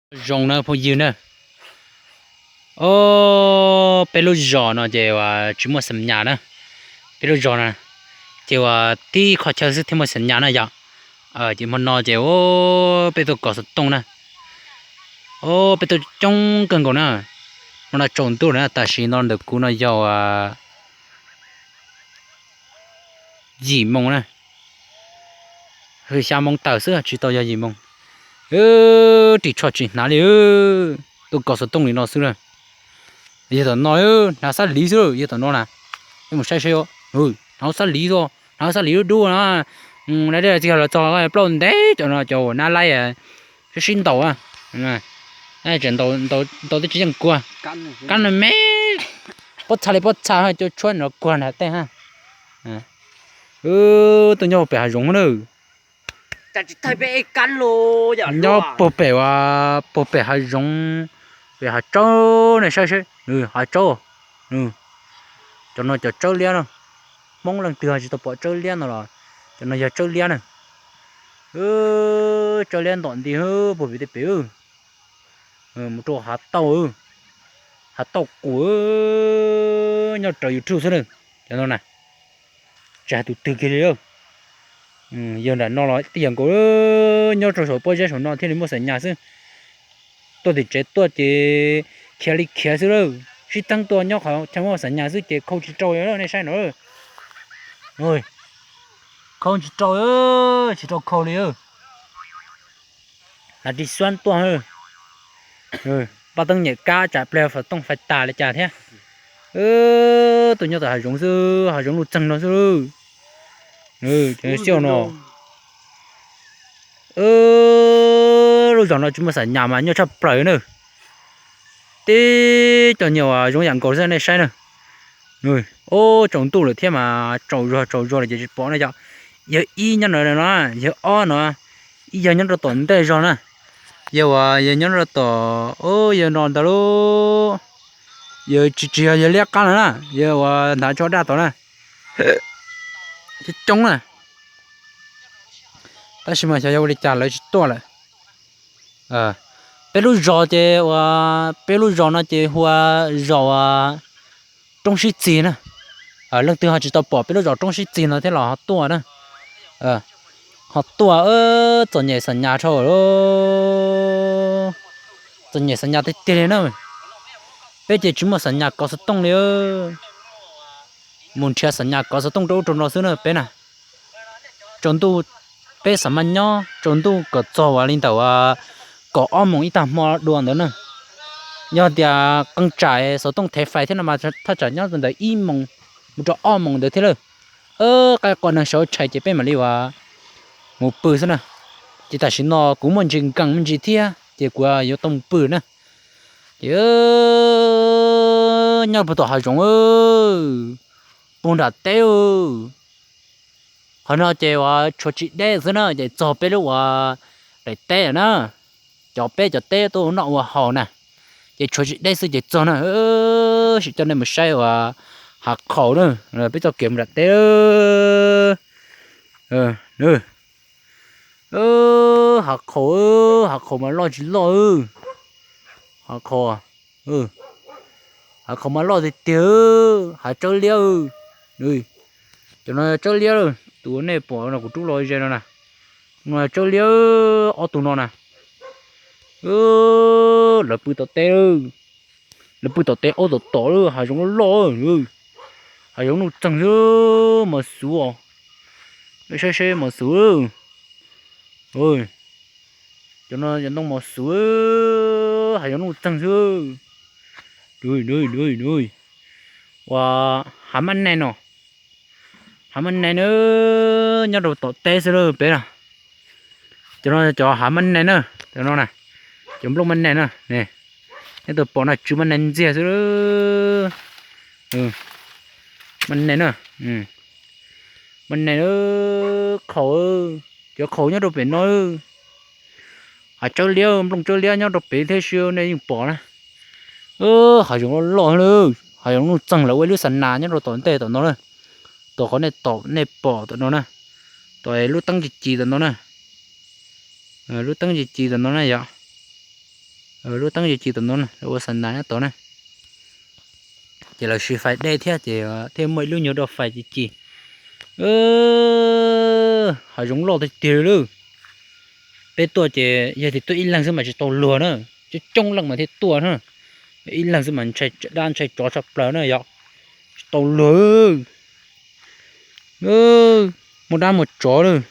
Zoo na phooj ywg na. O, peb lub zos no ces uas tsis muaj xam nyas na. Peb lub zos no ces uas tib qhov chaw xwb thiaj muaj xam nyas na yom. Ces hmo no ces peb tuaj kov xov tooj na. O, peb tuaj coob kawg nkaus na. Hmo no tsaus ntuj na, tam sim no ntawm kuv no yog yim moo na. Xya moo tawm xwb tsis tau yog yim moo. Ris tsho tsis hnav li. Tuaj kov xov tooj li no xwb na. Yog tom no, hnav xab liv xwb yog tom no na. Peb mus saib seb, hnav xab liv xwb, hnav xab liv dub dub na. Lawv dej txiv los txog plaub ntev cov no cov uas nab laib sib sib ntaus. Ntaus twb tsis yeej kuag. Kab no me, pob txha li pob txha cov tshuab no kuag nram tej ha. Tuaj nyob pem hav zoov na. Nyob puag pem, puag pem hav zoov, pem hav tsawb ne saib seb, hav tsawb. Cov no cov tsawb liab no. Hmoob leej twg tsis tau pom tsawb liab no los cov no yog tsawb liab na. Tsawb liab ntom nti puag pem tej pem. Mus rau hav tauj, hav tauj qus, nyob raws YouTube xwb na. Cov no na, tsis hais tus twg kiag li. Yog nram no los tib yam nkaus, nyob rau saum pob zeb saum no thiaj li muaj xam nyas xwb. Tuaj tim tsev tuaj ces khiav li khiav xwb lawm, sib teeb tuaj nyob qhov chaw muaj xam nyas xwb ces khau tsis rau nej saib no. Khau tsis rau, tsis rau khau li. Hnav ris xuab tuaj, paj teeb nyem kab tsam pliag xov tooj fais tas li cas thiab. Tuaj nyob tom hav zoov xwb, hav zoov nuj txeeg no xwb. Xyov no, lub zos no tsis muaj xam nyas mas nyob tshaj plaws na. Tib cov nyuag zoov yam nkaus xwb nej saib na. Ub, tsaus ntuj lawm thiab mas tsaus zuag tsaus zuag lawm ces tsis pom na yom. Yawg ib nyob no, yawg ob no, ib yawg nyob rau tom ntej zog na. Yawg uas yawg nyob rau tom, yawg no ntawd lub, yawg tsis tsis yog yawg liab qab no na, yawg uas hnav tsho daj tod na. Coob coob na. Tab sis mas xyov yog ua li cas lawv tsis tuaj lawm. Peb lub zos ces uas peb lub zos no ces hu ua zos Roob Sib Txig na. Leej twg ho tsis tau pom peb lub zos Roob Sib Txig no thiab los ho tuaj na. Ho tuaj, txom nyem xam nyas dhau lawm. Txom nyem xam nyas tiag tiag li na. Peb ces tsis muaj xam nyas kov xov tooj li. Mus nrhiav xam nyas kov xov tooj rau ub rau no xwb na peb na. Tsaus ntuj peb xav mas nyob tsaus ntuj kom txog uas li ntawm kaum ob moos ib tag hmo dua ntawd na. Yog tias qee tsam xov tooj thev fais thiab no mas thaj tsam nyob ntawm ib moos mus rau ob moos ntawd thiab lawm. Qaib qua neeg sawv tshais ces peb mam li uas mus pw xwb na. Ces tam sim no kuv muaj ntsis nkees me ntsis thiab ces kuv yuav tau mus pw na. Ces nyob puag tom hav zoov, puag nram teb. Qhov no ces uas tshuav tsis deb xwb na ces txog peb lub uas daim teb lawm na. Cov peb cov teb tuaj ua noj ua haus na, ces tshuav tsis deb xwb ces txog na. Sim coj nej mus saib uas hav qhaus na, peb txoj kev mus nram teb. Hav qhaus, hav qhaus mas loj tsis loj. Hav qhaus, hav qhaus mas loj tiag tiag. Hav tsawb liab. Cov no tsawb liab, tus nej pom no kuv rub los ze no na, no tsawb liab. Ob tug no na, lawv pw tom teb, lawv pw tom teb ob tom tom lawm. Hav zoov loj loj, hav zoov nuj txeeg xwb, mos xuv os. Nej saib seb mos xuv. Cov no cov ntoo mos xuv, hav zoov nuj txeeg xwb. Uas hav mab nees no, hav mab nees na, nyob rau tom teb xwb lawm peb na. Cov no cov hav mab nees na, cov no na, cov nplooj mab nees na. Nej tau pom no tsw mab nees ntxiag xwb. Mab nees na, mab nees na, qhaus, cov qhaus nyob rau pem no. Hav tsawb liab, nplooj tsawb liab nyob rau pem thiab, nej yeej pom na. Hav zoov loj loj, hav zoov nuj txeeg lawm ua ib lub xa nas nyob rau tom ntej tom no na. Tom qhov nej tom nej pom tom no na, tom lub teeb ci ci tom no na. Lub teeb ci ci tom no na yom. Lub teeb ci ci tom no na, ua xa nas nyob tod na. Ces lawv siv fais dej thiab ces thiaj muaj ib lub nyuag rau fais ci ci. Hav zoov loj tiag tiag li. Peb tuaj ces yog tias tuaj ib leeg xwb mas tsis tau luag na, coob coob leej mas thiaj tuaj na. Ib leeg xwb mas ntshai dab ntshai tsov tshaj plaws na yog tsis tau luag. Muaj dab muaj tsov lawm.